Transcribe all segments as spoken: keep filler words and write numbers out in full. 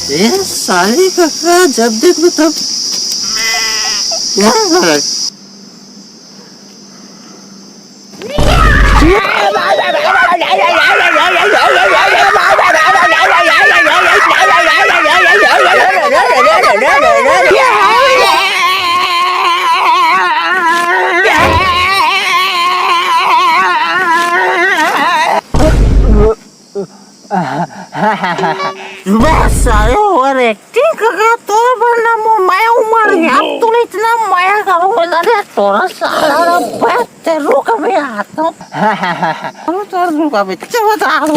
ए साले कका, जब देखबे तब क्या करे? बस आयो और एक्टिंग कका, तोर बर ना मो मैं उमर गया, तूने इतना मया करो ना रे, तोरा साला रे, बस ते रुक अबे आता हूँ। रुक, रुक अबे, चल बता दो।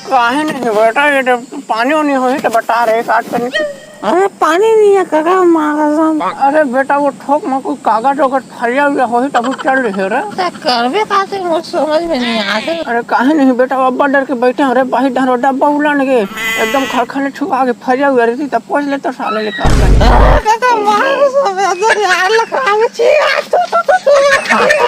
काहे नहीं बेटा, ये तो पानी उनी होही तो बता रे, काट कर निकल। अरे पानी नहीं है कका, मारा सम। अरे बेटा, वो ठोक में कोई कागज वगज फरिया हुआ होही तब चल रहे रे। ते करबे का ते मोर समझ में नहीं आते। अरे काहे नहीं बेटा, अब्बा डर के बैठे हैं रे, बाहिर डर डब्बा उलन गे, एकदम खरखने छुआ के फरिया हुआ रहती तब पोछ लेता साले ले काट कर। अरे कका, मारा सम, यार लखा के छी, आ, तू, तू, तू, तू।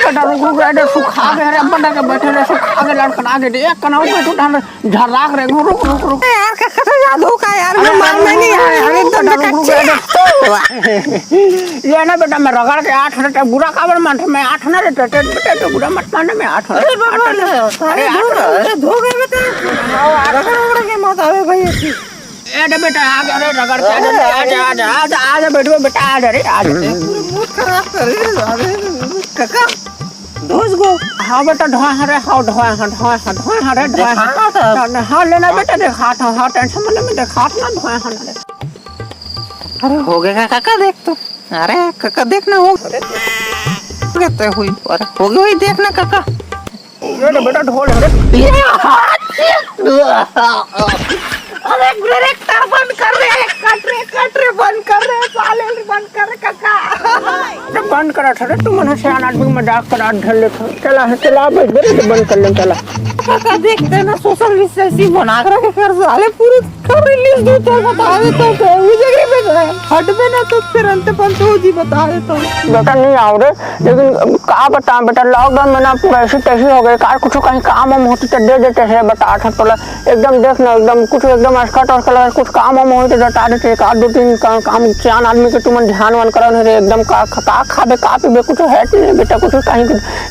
बेटा रुक, रुक, अरे सुखा गए रे, अब्बा डर के बैठे रे, सुखा गए, लड़खड़ा गए, एक कनाऊ पे तू ढाल झर्राक रे, रुक, रुक, रुक। यार, का, का, का जादू का यार, मैं अरे, मान में नहीं आया, अरे, एकदम रुक, रुक, बेटा, रुक, रुक, ये ना बेटा, मैं रगड़ के आठ आना, बुरा काबर मानता, मैं आठ आना रे, बेटा, बेटा, तो बुरा मत मानना, मैं आठ आना। अरे, बाबा, आठ आना। अरे, अरे, आठ धो, आना। अरे, धो गए बेटा। रगड़, रगड़ के मत आवे भाई, ऐसी। ए, दे बेटा, आ जा रे, रगड़ के, आ जा, आ जा, आ जा, आ जा, आ जा, बैठ बेटा, आ जा रे, आ जा। पूरा मूड खराब कर रहे हैं, अरे, काका। दोस्त गो। हाँ बेटा, ढोए हाँ रे, हाँ, ढोए हाँ, ढोए हाँ, ढोए हाँ रे, ढोए हाँ। देखा ना तो। हाँ, लेना बेटा, देखात हाँ, हाँ, tension मत ले, मैं देखात ना, ढोए हाँ ना रे। अरे हो गया काका, देख तो। अरे काका, देख ना, हो गया तो हुई। अरे हो गया, वही देख ना काका। ये ले बेटा ढोल है रे। ये हाथ से। अरे, अरे, कट रे, कट रे, कट रे, बंद कर रे, साले, बंद कर रे, काका। अरे, बंद करा था रे, तुमन सियान आदमी मजाक करा ढल ले था। चला, चला, बैठ, बैठ, बंद कर ले, चला। काका, देखते ना, social distancing बना के रखे कर, साले, पूरी कर release दो, तो बता दे, तो, तो, वो जगह पे तो है। हटबे ना, तो फिर अंत पंत हो जी, बता दे, तो। बेटा, नहीं आओ रे। लेकिन अब का बताऊं बेटा, lockdown में ना पूरा ऐसी तैसी हो गई, का कुछ कहीं काम वाम होती तो दे देते हैं, बता सकते ला। एकदम देख ना, एकदम कुछ एकदम असकट और कलर कुछ काम वाम होती तो बता देते, एक आध दो तीन का, काम चान आदमी के तुमन ध्यान वान करो नहीं रे, एकदम का, का खाबे का पीबे कुछ है कि नहीं बेटा, कुछ कहीं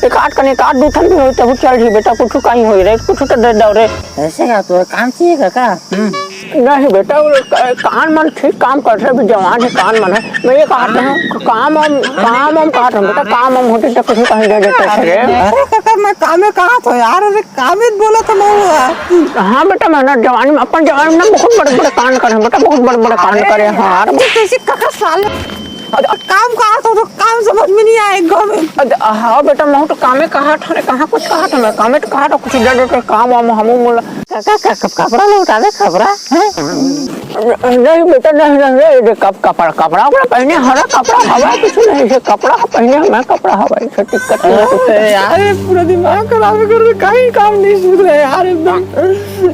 एक आध कने एक आध दो ठन भी होई तब चल रही बेटा, कुछ कहीं होई रे, कुछ तो दे दो रे। ऐसे का तो काम चाहिए काका? हम्म। नहीं बेटा, वो क-, कान मन ठीक काम करथे, अभी जवान हे, कान मन हे। मैं ये कहत हँव, काम हम, काम हम कहत हँव बेटा, काम हम होतिस त कुछु कहीं दे देते थे रे। अरे काका, मैं कामे कहत हँव यार, अरे कामे बोलत हँव मैं। हाँ बेटा, मैं ना जवानी में, अपन जवानी में ना बहुत बड़े-बड़े कांड करे हँव बेटा, बहुत बड़े-बड़े कांड करे हँव यार। अरे, कैसे काका साले? अरे, काम कहत हँव तो काम समझ में नहीं आए गाँव में। अरे, हाँ बेटा, मैं तो कामे कहत हँव रे, कहाँ कुछ कहत हँव मैं, कामे तो कहत हँव, कुछ दे देते काम वाम हमू मोला। का, का, का, कप-, कपड़ा लौटा दे, खबरा, हैं? नहीं बेटा, नहीं, नहीं, नहीं, ये देख, कप-, कपड़ा, कपड़ा, उपड़ा पहने हरा कपड़ा हवा, कुछ नहीं, ये कपड़ा पहने हमें कपड़ा हवा, ये दिक्कत नहीं है कुछ। अरे यार, ये पूरा दिमाग खराब कर दे, कहीं काम नहीं सुधरा है यार, एकदम।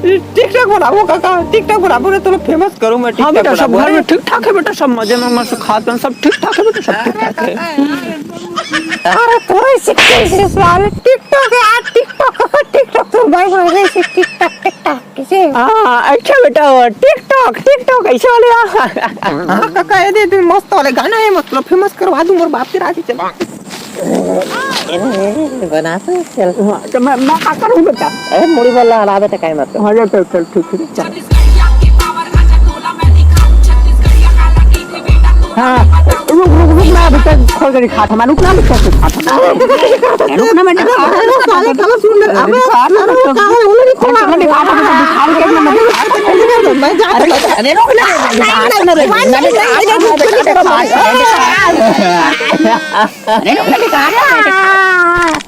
ये TikTok बनाबो काका, TikTok बनाबो रे, तोला famous करूँ मैं, हाँ TikTok बेटा, सब बनाबो। घर में ठीक ठाक है बेटा, सब मजे में मस्त खात हैं, सब ठीक ठाक है बेटा, सब ठीक ठाक है। अरे तोरे से कैसे साले TikTok यार, TikTok, TikTok तो भाई बोल रहे से TikTok, TikTok कैसे? हाँ, अच्छा बेटा, वो TikTok, TikTok ऐसे वाले, हाँ। हाँ, काका, ये दे, दे, मस्त वाले गाना है, मतलब, famous करवा दूँ, मोर बाप के राजी चल। बना तो चल। हाँ, तो मैं, मैं का करूँ बेटा? अरे, मुड़ी वाला हला बेटा, काहे मत कर। हाँ, चल, चल, चल, ठीक, ठीक, चल। हाँ, रुक, रुक, रुक, मैं अभी तक खोल के दिखात हँव, रुक ना, अभी तक दिखात हँव। रुक ना, मैं दिखात हँव। अरे, साले, कहाँ सुन ले? अबे, अरे, वो कहाँ है? वो नहीं खोला। अरे, दिखात हँव, दिखात हँव, मैं दिखात हँव। अरे, अरे, रुक ना, दिखात हँव, मैं दिखात हँव। अरे, रुक ना, दिखात हँव, मैं दिखात हँव।